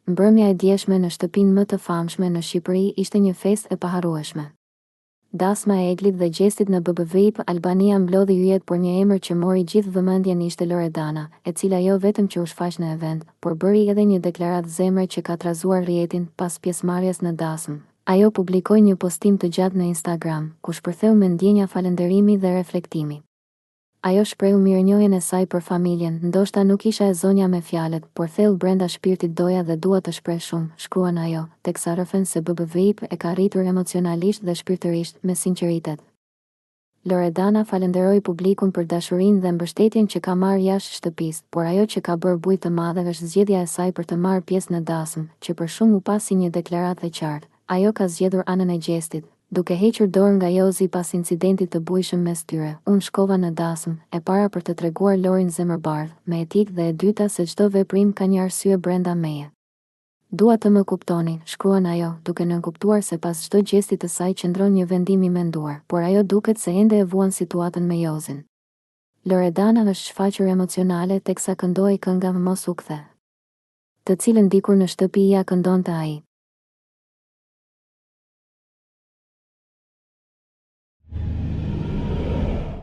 Mbrëmja e djeshme në shtëpinë më të famshme në Shqipëri ishte një festë e paharrueshme. Dasma e Eglit dhe Gjestit në BBVIP Albania mblodhi yjet por një emër që mori gjithë vëmendjen ishte Loredana, e cila jo vetëm që u shfaq në event, por bëri edhe një deklaratë zemre që ka trazuar rrjetin, pas pjesëmarrjes në dasmë. Ajo publikoi një postim të gjatë në Instagram, ku shpërtheu me ndjenja falënderimi dhe reflektimi. Ajo shprehu mirënjohjen e saj për familjen, Ndoshta nuk isha e zonja me fjalët, por thellë brenda shpirtit doja dhe dua të shpreh shumë, shkruan ajo, teksa rrëfen se BBVIP e ka rritur emocionalisht dhe shpirtërisht, me sinqeritet. Loredana falënderoi publikun për dashurinë dhe mbështetjen që ka marrë jashtë shtëpisë, por ajo që ka bërë bujë të madhe është zgjedhja e saj për të marrë pjesë në dasmë, që për shumë u pa si një deklaratë e qartë. Ajo ka zgjedhur anën e Gjestit. Duke hequr dorë nga Jozi pas incidentit të bujshëm mes tyre, unë shkova në dasmë, e para për të treguar Lorin zemërbardhë, me etikë dhe e dyta se çdo veprim ka një arsye brenda meje. Dua të më kuptoni, shkruan ajo, duke nënkuptuar se pas çdo gjesti të saj qëndron një vendim i menduar, por ajo duket se ende e vuan situatën me Jozin. Loredana është shfaqur emocionale teksa këndohej kënga Mos u kthe. Të cilën dikur në shtëpi ia këndonte ai.